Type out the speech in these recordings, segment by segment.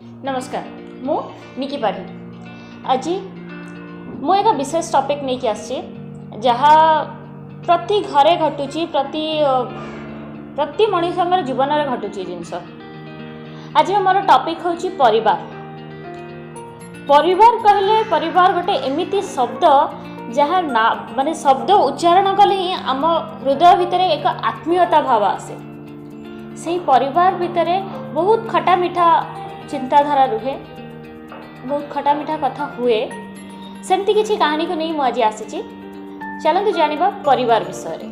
ନମସ୍କାର, ମୁଁ ନିକି ପାଢ଼ୀ। ଆଜି ମୁଁ ଏକ ବିଶେଷ ଟପିକ୍ ନେଇକି ଆସିଛି, ଯାହା ପ୍ରତି ଘରେ ଘଟୁଛି, ପ୍ରତି ମଣିଷଙ୍କର ଜୀବନରେ ଘଟୁଛି ଏ ଜିନିଷ। ଆଜିର ମୋର ଟପିକ୍ ହେଉଛି ପରିବାର। ପରିବାର କହିଲେ ପରିବାର ଗୋଟେ ଏମିତି ଶବ୍ଦ ଯାହା ନା ମାନେ ଶବ୍ଦ ଉଚ୍ଚାରଣ କଲେ ହିଁ ଆମ ହୃଦୟ ଭିତରେ ଏକ ଆତ୍ମୀୟତା ଭାବ ଆସେ। ସେଇ ପରିବାର ଭିତରେ ବହୁତ ଖଟା ମିଠା ଚିନ୍ତାଧାରା ରୁହେ, ବହୁତ ଖଟା ମିଠା କଥା ହୁଏ। ସେମିତି କିଛି କାହାଣୀକୁ ନେଇ ମୁଁ ଆଜି ଆସିଛି। ଚାଲନ୍ତୁ ଜାଣିବା ପରିବାର ବିଷୟରେ।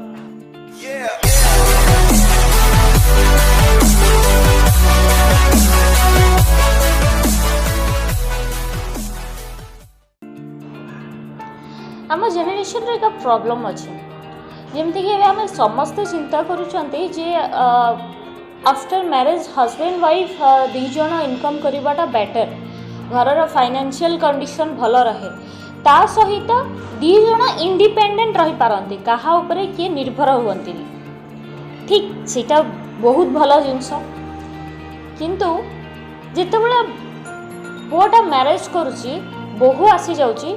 ଆମ ଜେନେରେସନ୍ର ଏକ ପ୍ରୋବ୍ଲେମ୍ ଅଛି, ଯେମିତିକି ଏବେ ଆମେ ସମସ୍ତେ ଚିନ୍ତା କରୁଛନ୍ତି ଯେ ଆଫ୍ଟର ମ୍ୟାରେଜ୍ ହଜବେଣ୍ଡ ୱାଇଫ୍ ଦୁଇ ଜଣ ଇନକମ୍ କରିବାଟା ବେଟର୍, ଘରର ଫାଇନାନ୍ସିଆଲ୍ କଣ୍ଡିସନ୍ ଭଲ ରହେ, ତା ସହିତ ଦୁଇ ଜଣ ଇଣ୍ଡିପେଣ୍ଡେଣ୍ଟ ରହିପାରନ୍ତି, କାହା ଉପରେ କିଏ ନିର୍ଭର ହୁଅନ୍ତିନି। ଠିକ୍, ସେଇଟା ବହୁତ ଭଲ ଜିନିଷ। କିନ୍ତୁ ଯେତେବେଳେ ପୁଅଟା ମ୍ୟାରେଜ୍ କରୁଛି, ବୋହୂ ଆସିଯାଉଛି,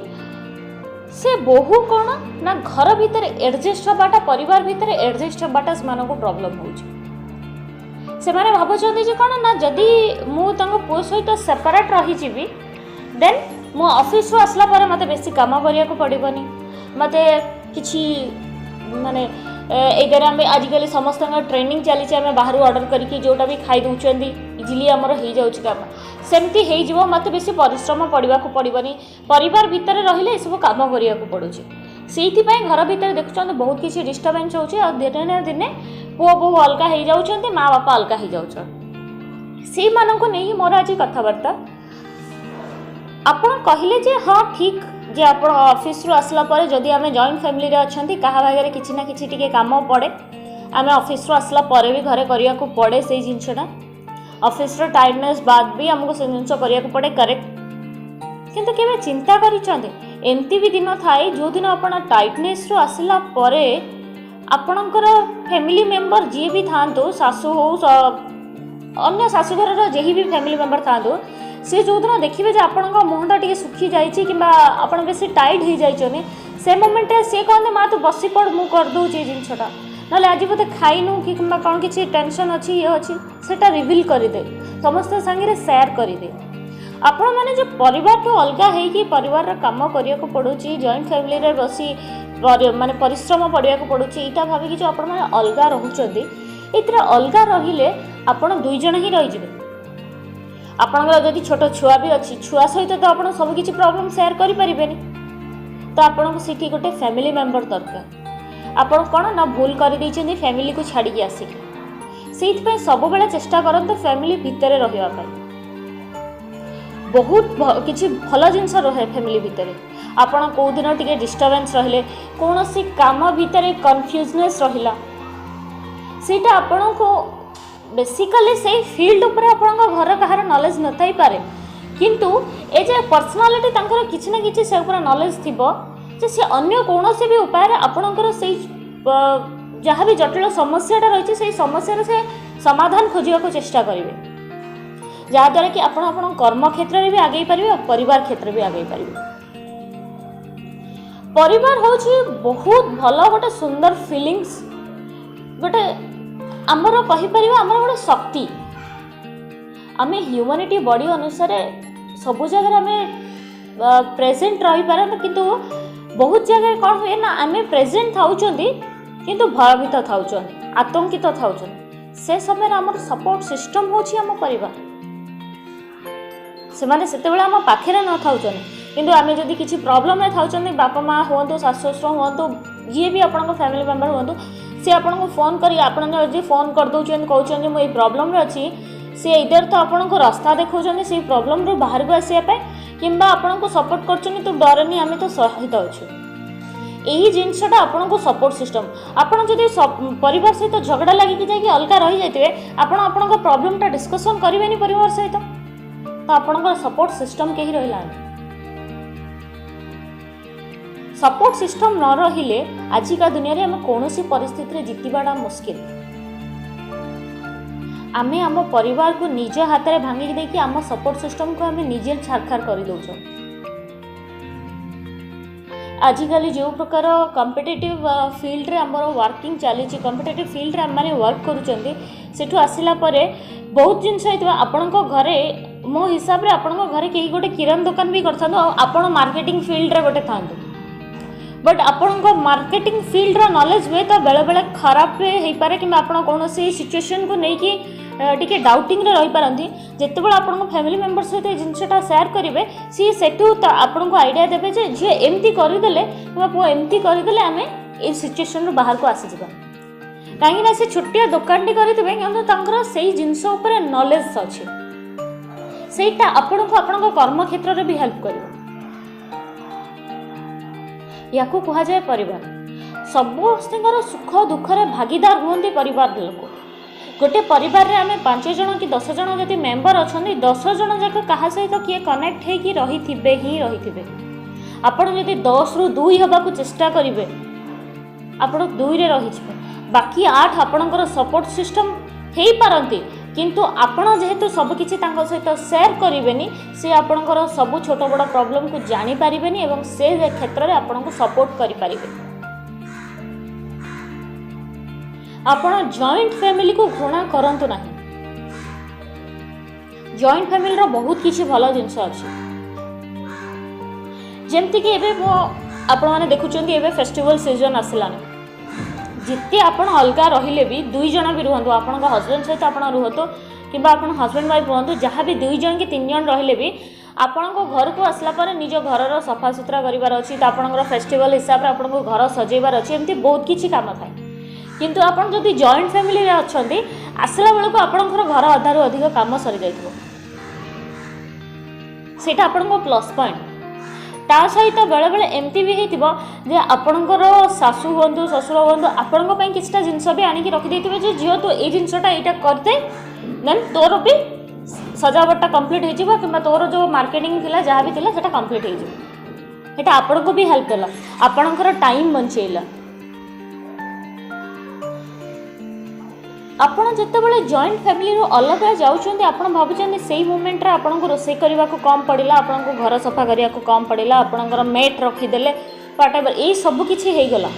ସେ ବୋହୂ କ'ଣ ନା ଘର ଭିତରେ ଆଡ଼ଜଷ୍ଟ ହେବାଟା, ପରିବାର ଭିତରେ ଆଡ଼ଜଷ୍ଟ ହେବାଟା ସେମାନଙ୍କୁ ପ୍ରୋବ୍ଲେମ୍ ହେଉଛି। ସେମାନେ ଭାବୁଛନ୍ତି ଯେ କ'ଣ ନା ଯଦି ମୁଁ ତାଙ୍କ ପୁଅ ସହିତ ସେପାରେଟ୍ ରହିଯିବି, ଦେନ୍ ମୁଁ ଅଫିସରୁ ଆସିଲା ପରେ ମୋତେ ବେଶୀ କାମ କରିବାକୁ ପଡ଼ିବନି, ମୋତେ କିଛି ମାନେ ଏଇଟାରେ ଆମେ ଆଜିକାଲି ସମସ୍ତଙ୍କ ଟ୍ରେନିଂ ଚାଲିଛି, ଆମେ ବାହାରୁ ଅର୍ଡ଼ର କରିକି ଯେଉଁଟା ବି ଖାଇ ଦେଉଛନ୍ତି, ଇଜିଲି ଆମର ହେଇଯାଉଛି କାମ, ସେମିତି ହେଇଯିବ, ମୋତେ ବେଶୀ ପରିଶ୍ରମ ପଡ଼ିବାକୁ ପଡ଼ିବନି। ପରିବାର ଭିତରେ ରହିଲେ ଏସବୁ କାମ କରିବାକୁ ପଡ଼ୁଛି। ସେଇଥିପାଇଁ ଘର ଭିତରେ ଦେଖୁଛନ୍ତି ବହୁତ କିଛି ଡିଷ୍ଟର୍ବାନ୍ସ ହେଉଛି, ଆଉ ଦିନେ ନା ଦିନେ ପୁଅ ବୋହୂ ଅଲଗା ହେଇଯାଉଛନ୍ତି, ମା ବାପା ଅଲଗା ହେଇଯାଉଛନ୍ତି। ସେଇମାନଙ୍କୁ ନେଇ ମୋର ଆଜି କଥାବାର୍ତ୍ତା। ଆପଣ କହିଲେ ଯେ ହଁ ଠିକ୍, ଯେ ଆପଣ ଅଫିସରୁ ଆସିଲା ପରେ ଯଦି ଆମେ ଜଏଣ୍ଟ ଫ୍ୟାମିଲିରେ ଅଛନ୍ତି, କାହା ଭାଗରେ କିଛି ନା କିଛି ଟିକେ କାମ ପଡ଼େ, ଆମେ ଅଫିସରୁ ଆସିଲା ପରେ ବି ଘରେ କରିବାକୁ ପଡ଼େ ସେଇ ଜିନିଷଟା, ଅଫିସର ଟାୟାର୍ଡ଼ନେସ୍ ବାଦ ବି ଆମକୁ ସେ ଜିନିଷ କରିବାକୁ ପଡ଼େ, କରେକ୍ଟ। କିନ୍ତୁ କେବେ ଚିନ୍ତା କରିଛନ୍ତି ଏମିତି ବି ଦିନ ଥାଏ ଯେଉଁଦିନ ଆପଣ ଟାୟାର୍ଡ଼ନେସ୍ରୁ ଆସିଲା ପରେ ଆପଣଙ୍କର ଫ୍ୟାମିଲି ମେମ୍ବର ଯିଏ ବି ଥାଆନ୍ତୁ, ଶାଶୁ ହଉ, ଅନ୍ୟ ଶାଶୁଘରର ଯେହି ବି ଫ୍ୟାମିଲି ମେମ୍ବର ଥାଆନ୍ତୁ, ସେ ଯେଉଁଦିନ ଦେଖିବେ ଯେ ଆପଣଙ୍କ ମୁହଁଟା ଟିକେ ଶୁଖିଯାଇଛି କିମ୍ବା ଆପଣ ବେଶୀ ଟାଇଟ୍ ହେଇଯାଇଛନ୍ତି, ସେ ମୋମେଣ୍ଟରେ ସିଏ କହନ୍ତି, ମା ତୁ ବସିପଡ଼, ମୁଁ କରିଦେଉଛି ଏ ଜିନିଷଟା, ନହେଲେ ଆଜି ବୋଧେ ଖାଇନୁ କି କିମ୍ବା କ'ଣ କିଛି ଟେନସନ୍ ଅଛି, ଇଏ ଅଛି, ସେଇଟା ରିଭିଲ୍ କରିଦେ, ସମସ୍ତଙ୍କ ସାଙ୍ଗରେ ସେୟାର କରିଦେ। ଆପଣମାନେ ଯେଉଁ ପରିବାରଠୁ ଅଲଗା ହେଇକି ପରିବାରର କାମ କରିବାକୁ ପଡ଼ୁଛି, ଜଏଣ୍ଟ ଫ୍ୟାମିଲିରେ ବସି ମାନେ ପରିଶ୍ରମ ପଡ଼ିବାକୁ ପଡ଼ୁଛି, ଏଇଟା ଭାବିକି ଯେଉଁ ଆପଣମାନେ ଅଲଗା ରହୁଛନ୍ତି, ଏଥିରେ ଅଲଗା ରହିଲେ ଆପଣ ଦୁଇ ଜଣ ହିଁ ରହିଯିବେ। ଆପଣଙ୍କର ଯଦି ଛୋଟ ଛୁଆ ବି ଅଛି, ଛୁଆ ସହିତ ତ ଆପଣ ସବୁକିଛି ପ୍ରୋବ୍ଲେମ୍ ସେୟାର କରିପାରିବେନି, ତ ଆପଣଙ୍କୁ ସେଠି ଗୋଟେ ଫ୍ୟାମିଲି ମେମ୍ବର ଦରକାର। ଆପଣ କ'ଣ ନା ଭୁଲ କରିଦେଇଛନ୍ତି ଫ୍ୟାମିଲିକୁ ଛାଡ଼ିକି ଆସିକି, ସେଇଥିପାଇଁ ସବୁବେଳେ ଚେଷ୍ଟା କରନ୍ତୁ ଫ୍ୟାମିଲି ଭିତରେ ରହିବା ପାଇଁ। ବହୁତ କିଛି ଭଲ ଜିନିଷ ରହେ ଫ୍ୟାମିଲି ଭିତରେ। ଆପଣ କେଉଁଦିନ ଟିକେ ଡିଷ୍ଟର୍ବାନ୍ସ ରହିଲେ, କୌଣସି କାମ ଭିତରେ କନଫ୍ୟୁଜନେସ୍ ରହିଲା, ସେଇଟା ଆପଣଙ୍କୁ ବେସିକାଲି ସେଇ ଫିଲ୍ଡ ଉପରେ ଆପଣଙ୍କ ଘର କାହାର ନଲେଜ ନଥାଇପାରେ, କିନ୍ତୁ ଏ ଯେ ପର୍ସନାଲିଟି ତାଙ୍କର କିଛି ନା କିଛି ସେ ଉପରେ ନଲେଜ ଥିବ ଯେ ସେ ଅନ୍ୟ କୌଣସି ବି ଉପାୟରେ ଆପଣଙ୍କର ସେଇ ଯାହା ବି ଜଟିଳ ସମସ୍ୟାଟା ରହିଛି, ସେଇ ସମସ୍ୟାର ସେ ସମାଧାନ ଖୋଜିବାକୁ ଚେଷ୍ଟା କରିବେ, ଯାହାଦ୍ୱାରା କି ଆପଣ ଆପଣଙ୍କ କର୍ମ କ୍ଷେତ୍ରରେ ବି ଆଗେଇ ପାରିବେ ଆଉ ପରିବାର କ୍ଷେତ୍ରରେ ବି ଆଗେଇ ପାରିବେ। ପରିବାର ହେଉଛି ବହୁତ ଭଲ ଗୋଟେ ସୁନ୍ଦର ଫିଲିଙ୍ଗସ୍, ଗୋଟେ ଆମର କହିପାରିବା ଆମର ଗୋଟେ ଶକ୍ତି। ଆମେ ହ୍ୟୁମାନିଟି ବଡି ଅନୁସାରେ ସବୁ ଜାଗାରେ ଆମେ ପ୍ରେଜେଣ୍ଟ ରହିପାରନ୍ତୁ, କିନ୍ତୁ ବହୁତ ଜାଗାରେ କ'ଣ ହୁଏ ନା ଆମେ ପ୍ରେଜେଣ୍ଟ ଥାଉଛନ୍ତି କିନ୍ତୁ ଭୟଭୀତ ଥାଉଛନ୍ତି, ଆତଙ୍କିତ ଥାଉଛନ୍ତି। ସେ ସମୟରେ ଆମର ସପୋର୍ଟ ସିଷ୍ଟମ୍ ହେଉଛି ଆମ ପରିବାର। ସେମାନେ ସେତେବେଳେ ଆମ ପାଖରେ ନଥାଉଛନ୍ତି, କିନ୍ତୁ ଆମେ ଯଦି କିଛି ପ୍ରୋବ୍ଲେମ୍ରେ ଥାଉଛନ୍ତି, ବାପା ମା ହୁଅନ୍ତୁ, ଶାଶୁ ଶ୍ୱଶୁର ହୁଅନ୍ତୁ, ଯିଏ ବି ଆପଣଙ୍କ ଫ୍ୟାମିଲି ମେମ୍ବର ହୁଅନ୍ତୁ, ସେ ଆପଣଙ୍କୁ ଫୋନ୍ କରି, ଆପଣ ଯଦି ଫୋନ୍ କରିଦେଉଛନ୍ତି, କହୁଛନ୍ତି ମୁଁ ଏଇ ପ୍ରୋବ୍ଲେମ୍ରେ ଅଛି, ସେ ଏଇଦର ତ ଆପଣଙ୍କୁ ରାସ୍ତା ଦେଖାଉଛନ୍ତି ସେଇ ପ୍ରୋବ୍ଲେମ୍ରୁ ବାହାରକୁ ଆସିବା ପାଇଁ, କିମ୍ବା ଆପଣଙ୍କୁ ସପୋର୍ଟ କରୁଛନ୍ତି, ତୁ ଡରନି, ଆମେ ତ ସହିତ ଅଛୁ। ଏହି ଜିନିଷଟା ଆପଣଙ୍କୁ ସପୋର୍ଟ ସିଷ୍ଟମ୍। ଆପଣ ଯଦି ପରିବାର ସହିତ ଝଗଡ଼ା ଲାଗିକି ଯାଇକି ଅଲଗା ରହିଯାଇଥିବେ, ଆପଣ ଆପଣଙ୍କ ପ୍ରୋବ୍ଲେମ୍ଟା ଡିସ୍କସନ୍ କରିବେନି ପରିବାର ସହିତ, ତ ଆପଣଙ୍କର ସପୋର୍ଟ ସିଷ୍ଟମ୍ କେହି ରହିଲାନି। ସପୋର୍ଟ ସିଷ୍ଟମ୍ ନ ରହିଲେ ଆଜିକା ଦୁନିଆରେ ଆମେ କୌଣସି ପରିସ୍ଥିତିରେ ଜିତିବାଟା ମୁସ୍କିଲ। ଆମେ ଆମ ପରିବାରକୁ ନିଜ ହାତରେ ଭାଙ୍ଗି ଦେଇକି ଆମ ସପୋର୍ଟ ସିଷ୍ଟମକୁ ଆମେ ନିଜେ ଛାରଖାର କରିଦେଉଛୁ। ଆଜିକାଲି ଯେଉଁ ପ୍ରକାର କମ୍ପିଟେଟିଭ୍ ଫିଲ୍ଡରେ ଆମର ୱାର୍କିଂ ଚାଲିଛି, କମ୍ପିଟେଟିଭ୍ ଫିଲ୍ଡରେ ଆମେମାନେ ୱାର୍କ କରୁଛନ୍ତି, ସେଠୁ ଆସିଲା ପରେ ବହୁତ ଜିନିଷ ହେଇଥିବ। ଆପଣଙ୍କ ଘରେ ମୋ ହିସାବରେ ଆପଣଙ୍କ ଘରେ କେହି ଗୋଟେ କିରାନ ଦୋକାନ ବି କରିଥାନ୍ତୁ ଆଉ ଆପଣ ମାର୍କେଟିଂ ଫିଲ୍ଡରେ ଗୋଟେ ଥାନ୍ତୁ, ବଟ୍ ଆପଣଙ୍କ ମାର୍କେଟିଂ ଫିଲ୍ଡର ନଲେଜ୍ ହୁଏତ ବେଳେବେଳେ ଖରାପ ହେଇପାରେ କିମ୍ବା ଆପଣ କୌଣସି ସିଚୁଏସନ୍କୁ ନେଇକି ଟିକେ ଡାଉଟିଂରେ ରହିପାରନ୍ତି। ଯେତେବେଳେ ଆପଣଙ୍କ ଫ୍ୟାମିଲି ମେମ୍ବର ସହିତ ଏ ଜିନିଷଟା ସେୟାର କରିବେ, ସିଏ ସେଠୁ ଆପଣଙ୍କୁ ଆଇଡ଼ିଆ ଦେବେ ଯେ ଝିଅ ଏମିତି କରିଦେଲେ କିମ୍ବା ପୁଅ ଏମିତି କରିଦେଲେ ଆମେ ଏଇ ସିଚୁଏସନ୍ରୁ ବାହାରକୁ ଆସିଯିବା। କାହିଁକିନା ସେ ଛୋଟିଆ ଦୋକାନଟି କରିଥିବେ କିନ୍ତୁ ତାଙ୍କର ସେଇ ଜିନିଷ ଉପରେ ନଲେଜ୍ ଅଛି, ସେଇଟା ଆପଣଙ୍କୁ ଆପଣଙ୍କ କର୍ମକ୍ଷେତ୍ରରେ ବି ହେଲ୍ପ କରିବ। ୟାକୁ କୁହାଯାଏ ପରିବାର। ସମସ୍ତଙ୍କର ସୁଖ ଦୁଃଖରେ ଭାଗିଦାର ହୁଅନ୍ତି ପରିବାର ଲୋକ। ଗୋଟେ ପରିବାରରେ ଆମେ 5 ଜଣ କି 10 ଜଣ ଯଦି ମେମ୍ବର ଅଛନ୍ତି, 10 ଜଣ ଯାକ କାହା ସହିତ କିଏ କନେକ୍ଟ ହେଇକି ରହିଥିବେ ହିଁ ରହିଥିବେ। ଆପଣ ଯଦି 10ରୁ 2 ହେବାକୁ ଚେଷ୍ଟା କରିବେ, ଆପଣ 2ରେ ରହିଯିବେ। ବାକି 8 ଆପଣଙ୍କର ସପୋର୍ଟ ସିଷ୍ଟମ୍ ହେଇପାରନ୍ତି, କିନ୍ତୁ ଆପଣ ଯେହେତୁ ସବୁକିଛି ତାଙ୍କ ସହିତ ସେୟାର କରିବେନି, ସେ ଆପଣଙ୍କର ସବୁ ଛୋଟ ବଡ଼ ପ୍ରୋବ୍ଲେମକୁ ଜାଣିପାରିବେନି ଏବଂ ସେ କ୍ଷେତ୍ରରେ ଆପଣଙ୍କୁ ସପୋର୍ଟ କରିପାରିବେନି। ଆପଣ ଜଏଣ୍ଟ ଫ୍ୟାମିଲିକୁ ଘୃଣା କରନ୍ତୁ ନାହିଁ। ଜଏଣ୍ଟ ଫ୍ୟାମିଲିର ବହୁତ କିଛି ଭଲ ଜିନିଷ ଅଛି। ଯେମିତିକି ଏବେ ମୁଁ ଆପଣମାନେ ଦେଖୁଛନ୍ତି ଏବେ ଫେଷ୍ଟିଭାଲ ସିଜନ୍ ଆସିଲାଣି। ଯେତେ ଆପଣ ଅଲଗା ରହିଲେ ବି, 2 ଜଣ ବି ରୁହନ୍ତୁ, ଆପଣଙ୍କ ହଜବେଣ୍ଡ ସହିତ ଆପଣ ରୁହନ୍ତୁ କିମ୍ବା ଆପଣ ହଜବେଣ୍ଡ ୱାଇଫ୍ ରୁହନ୍ତୁ, ଯାହା ବି 2 ଜଣ କି 3 ଜଣ ରହିଲେ ବି ଆପଣଙ୍କ ଘରକୁ ଆସିଲା ପରେ ନିଜ ଘରର ସଫାସୁତୁରା କରିବାର ଅଛି, ତ ଆପଣଙ୍କର ଫେଷ୍ଟିଭାଲ ହିସାବରେ ଆପଣଙ୍କୁ ଘର ସଜେଇବାର ଅଛି, ଏମିତି ବହୁତ କିଛି କାମ ଥାଏ। କିନ୍ତୁ ଆପଣ ଯଦି ଜଏଣ୍ଟ ଫ୍ୟାମିଲିରେ ଅଛନ୍ତି, ଆସିଲା ବେଳକୁ ଆପଣଙ୍କର ଘର ଅଧାରୁ ଅଧିକ କାମ ସରିଯାଇଥିବ। ସେଇଟା ଆପଣଙ୍କ ପ୍ଲସ୍ ପଏଣ୍ଟ। ତା ସହିତ ବେଳେବେଳେ ଏମିତି ବି ହେଇଥିବ ଯେ ଆପଣଙ୍କର ଶାଶୁ ହୁଅନ୍ତୁ ଶ୍ୱଶୁର ହୁଅନ୍ତୁ ଆପଣଙ୍କ ପାଇଁ କିଛିଟା ଜିନିଷ ବି ଆଣିକି ରଖିଦେଇଥିବେ ଯେ ଝିଅ ତୁ ଏଇ ଜିନିଷଟା ଏଇଟା କରିଦେ, ଦେନ୍ ତୋର ବି ସଜାବଟଟା କମ୍ପ୍ଲିଟ୍ ହେଇଯିବ କିମ୍ବା ତୋର ଯେଉଁ ମାର୍କେଟିଂ ଥିଲା ଯାହା ବି ଥିଲା ସେଇଟା କମ୍ପ୍ଲିଟ୍ ହେଇଯିବ। ସେଇଟା ଆପଣଙ୍କୁ ବି ହେଲ୍ପ କଲା, ଆପଣଙ୍କର ଟାଇମ୍ ବଞ୍ଚେଇଲା। ଆପଣ ଯେତେବେଳେ ଜଏଣ୍ଟ ଫ୍ୟାମିଲିରୁ ଅଲଗା ଯାଉଛନ୍ତି, ଆପଣ ଭାବୁଛନ୍ତି ସେଇ ମୁମେଣ୍ଟରେ ଆପଣଙ୍କୁ ରୋଷେଇ କରିବାକୁ କମ୍ ପଡ଼ିଲା, ଆପଣଙ୍କୁ ଘର ସଫା କରିବାକୁ କମ୍ ପଡ଼ିଲା, ଆପଣଙ୍କର ମେଟ୍ ରଖିଦେଲେ, what ever, ଏଇ ସବୁ କିଛି ହେଇଗଲା।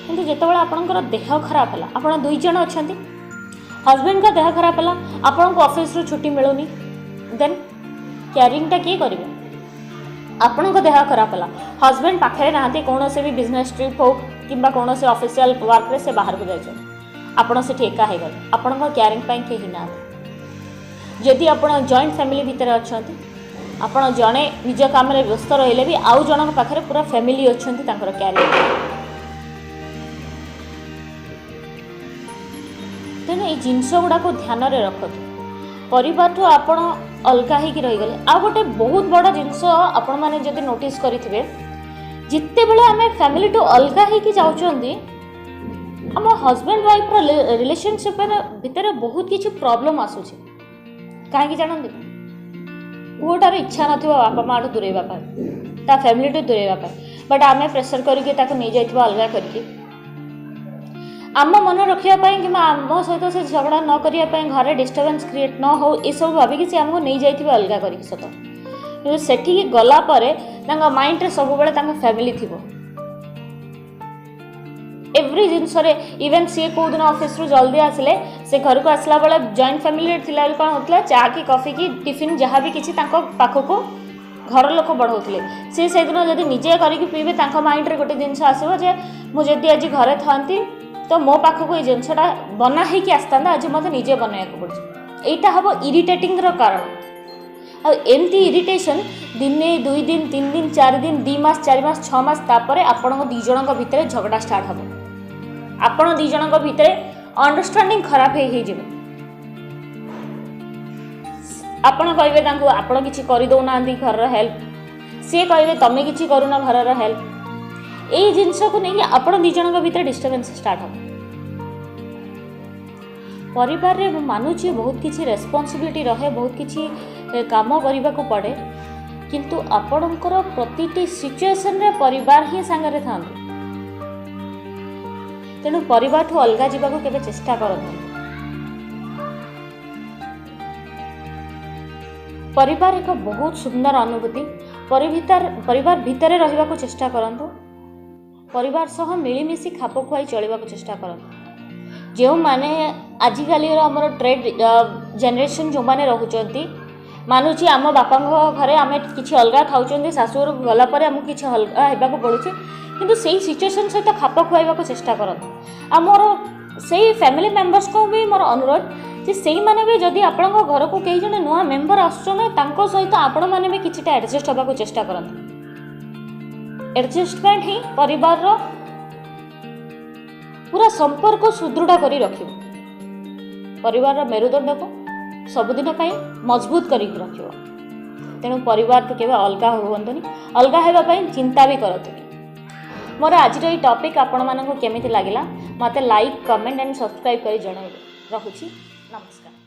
କିନ୍ତୁ ଯେତେବେଳେ ଆପଣଙ୍କର ଦେହ ଖରାପ ହେଲା, ଆପଣ 2 ଜଣ ଅଛନ୍ତି, ହଜବେଣ୍ଡଙ୍କ ଦେହ ଖରାପ ହେଲା, ଆପଣଙ୍କୁ ଅଫିସରୁ ଛୁଟି ମିଳୁନି, ଦେନ୍ କ୍ୟାରିଂଟା କିଏ କରିବ? ଆପଣଙ୍କ ଦେହ ଖରାପ ହେଲା, ହଜବେଣ୍ଡ ପାଖରେ ନାହାନ୍ତି, କୌଣସି ବି ବିଜନେସ୍ ଟ୍ରିପ୍ ହଉ କିମ୍ବା କୌଣସି ଅଫିସିଆଲ ୱାର୍କରେ ସେ ବାହାରକୁ ଯାଇଛନ୍ତି, ଆପଣ ସେଠି ଏକା ହେଇଗଲେ, ଆପଣଙ୍କ କ୍ୟାରିଂ ପାଇଁ କେହି ନାହାନ୍ତି। ଯଦି ଆପଣ ଜଏଣ୍ଟ ଫ୍ୟାମିଲି ଭିତରେ ଅଛନ୍ତି, ଆପଣ ଜଣେ ନିଜ କାମରେ ବ୍ୟସ୍ତ ରହିଲେ ବି ଆଉ ଜଣଙ୍କ ପାଖରେ ପୁରା ଫ୍ୟାମିଲି ଅଛନ୍ତି ତାଙ୍କର କ୍ୟାରିଂ। ତେଣୁ ଏଇ ଜିନିଷ ଗୁଡ଼ାକୁ ଧ୍ୟାନରେ ରଖନ୍ତୁ। ପରିବାରଠୁ ଆପଣ ଅଲଗା ହେଇକି ରହିଗଲେ। ଆଉ ଗୋଟେ ବହୁତ ବଡ଼ ଜିନିଷ ଆପଣମାନେ ଯଦି ନୋଟିସ୍ କରିଥିବେ, ଯେତେବେଳେ ଆମେ ଫ୍ୟାମିଲିଠୁ ଅଲଗା ହେଇକି ଯାଉଛନ୍ତି, ଆମ ହଜବେଣ୍ଡ ୱାଇଫ୍ର ରିଲେସନସିପ୍ ଭିତରେ ବହୁତ କିଛି ପ୍ରୋବ୍ଲେମ୍ ଆସୁଛି। କାହିଁକି ଜାଣନ୍ତି? ପୁଅଟାର ଇଚ୍ଛା ନଥିବ ବାପା ମାଆଠୁ ଦୂରେଇବା ପାଇଁ, ତା ଫ୍ୟାମିଲିଠୁ ଦୂରେଇବା ପାଇଁ, ବଟ୍ ଆମେ ପ୍ରେସର୍ କରିକି ତାକୁ ନେଇଯାଇଥିବା ଅଲଗା କରିକି। ଆମ ମନ ରଖିବା ପାଇଁ କିମ୍ବା ଆମ ସହିତ ସେ ଝଗଡ଼ା ନ କରିବା ପାଇଁ, ଘରେ ଡିଷ୍ଟର୍ବାନ୍ସ କ୍ରିଏଟ୍ ନ ହେଉ, ଏସବୁ ଭାବିକି ସେ ଆମକୁ ନେଇଯାଇଥିବେ ଅଲଗା କରିକି ସତ। କିନ୍ତୁ ସେଠିକି ଗଲା ପରେ ତାଙ୍କ ମାଇଣ୍ଡରେ ସବୁବେଳେ ତାଙ୍କ ଫ୍ୟାମିଲି ଥିବ ଏଭ୍ରି ଜିନିଷରେ। ଇଭେନ୍ ସିଏ କେଉଁଦିନ ଅଫିସରୁ ଜଲ୍ଦି ଆସିଲେ, ସେ ଘରକୁ ଆସିଲା ବେଳେ ଜଏଣ୍ଟ ଫ୍ୟାମିଲିରେ ଥିଲାବେଳେ କ'ଣ ହେଉଥିଲା, ଚା କି କଫି କି ଟିଫିନ୍ ଯାହା ବି କିଛି ତାଙ୍କ ପାଖକୁ ଘର ଲୋକ ବଢ଼ଉଥିଲେ। ସିଏ ସେଦିନ ଯଦି ନିଜେ କରିକି ପିଇବେ, ତାଙ୍କ ମାଇଣ୍ଡରେ ଗୋଟେ ଜିନିଷ ଆସିବ ଯେ ମୁଁ ଯଦି ଆଜି ଘରେ ଥାନ୍ତି ତ ମୋ ପାଖକୁ ଏଇ ଜିନିଷଟା ବନା ହେଇକି ଆସିଥାନ୍ତା, ଆଜି ମୋତେ ନିଜେ ବନେଇବାକୁ ପଡ଼ୁଛି। ଏଇଟା ହେବ ଇରିଟେଟିଂର କାରଣ। ଆଉ ଏମିତି ଇରିଟେସନ୍ ଦିନେ 2 ଦିନ 3 ଦିନ 4 ଦିନ 2 ମାସ 4 ମାସ 6 ମାସ, ତାପରେ ଆପଣଙ୍କ 2 ଜଣଙ୍କ ଭିତରେ ଝଗଡ଼ା ଷ୍ଟାର୍ଟ ହେବ। ଆପଣ 2 ଜଣଙ୍କ ଭିତରେ ଅଣ୍ଡରଷ୍ଟାଣ୍ଡିଂ ଖରାପ ହେଇଯିବ। ଆପଣ କହିବେ ତାଙ୍କୁ ଆପଣ କିଛି କରିଦେଉନାହାନ୍ତି ଘରର ହେଲ୍ପ, ସିଏ କହିବେ ତମେ କିଛି କରୁନ ଘରର ହେଲ୍ପ। ଏଇ ଜିନିଷକୁ ନେଇକି ଆପଣ 2 ଜଣଙ୍କ ଭିତରେ ଡିଷ୍ଟର୍ବାନ୍ସ ଷ୍ଟାର୍ଟ ହେବ। ପରିବାରରେ ମୁଁ ମାନୁଛି ବହୁତ କିଛି ରେସ୍ପନ୍ସିବିଲିଟି ରହେ, ବହୁତ କିଛି କାମ କରିବାକୁ ପଡ଼େ, କିନ୍ତୁ ଆପଣଙ୍କର ପ୍ରତିଟି ସିଚୁଏସନ୍ରେ ପରିବାର ହିଁ ସାଙ୍ଗରେ ଥାଆନ୍ତି। ତେଣୁ ପରିବାରଠୁ ଅଲଗା ଯିବାକୁ କେବେ ଚେଷ୍ଟା କରନ୍ତୁ। ପରିବାର ଏକ ବହୁତ ସୁନ୍ଦର ଅନୁଭୂତି। ପରିବାର ଭିତରେ ରହିବାକୁ ଚେଷ୍ଟା କରନ୍ତୁ, ପରିବାର ସହ ମିଳିମିଶି ଖାପ ଖୁଆଇ ଚଳିବାକୁ ଚେଷ୍ଟା କରନ୍ତୁ। ଯେଉଁମାନେ ଆଜିକାଲିର ଆମର ଟ୍ରେଣ୍ଡ ଜେନେରେସନ୍ ଯେଉଁମାନେ ରହୁଛନ୍ତି, ମାନୁଛି ଆମ ବାପାଙ୍କ ଘରେ ଆମେ କିଛି ଅଲଗା ଥାଉଛନ୍ତି, ଶାଶୁଘରକୁ ଗଲା ପରେ ଆମକୁ କିଛି ଅଲଗା ହେବାକୁ ପଡ଼ୁଛି, କିନ୍ତୁ ସେଇ ସିଚୁଏସନ୍ ସହିତ ଖାପ ଖୁଆଇବାକୁ ଚେଷ୍ଟା କରନ୍ତୁ। ଆଉ ମୋର ସେଇ ଫ୍ୟାମିଲି ମେମ୍ବର୍ସଙ୍କୁ ବି ମୋର ଅନୁରୋଧ ଯେ ସେଇମାନେ ବି ଯଦି ଆପଣଙ୍କ ଘରକୁ କେହି ଜଣେ ନୂଆ ମେମ୍ବର ଆସୁଛନ୍ତି, ତାଙ୍କ ସହିତ ଆପଣମାନେ ବି କିଛିଟା ଆଡ଼ଜଷ୍ଟ ହେବାକୁ ଚେଷ୍ଟା କରନ୍ତୁ। ଆଡ଼ଜଷ୍ଟମେଣ୍ଟ ହିଁ ପରିବାରର ପୁରା ସମ୍ପର୍କ ସୁଦୃଢ଼ କରି ରଖିବ, ପରିବାରର ମେରୁଦଣ୍ଡକୁ ସବୁଦିନ ପାଇଁ ମଜବୁତ କରିକି ରଖିବ। ତେଣୁ ପରିବାରଠୁ କେବେ ଅଲଗା ହୁଅନ୍ତୁନି, ଅଲଗା ହେବା ପାଇଁ ଚିନ୍ତା ବି କରନ୍ତୁନି। ମୋର ଆଜିର ଏଇ ଟପିକ୍ ଆପଣମାନଙ୍କୁ କେମିତି ଲାଗିଲା, ମୋତେ ଲାଇକ୍, କମେଣ୍ଟ ଆଣ୍ଡ ସବସ୍କ୍ରାଇବ୍ କରି ଜଣାଇବେ। ରହୁଛି, ନମସ୍କାର।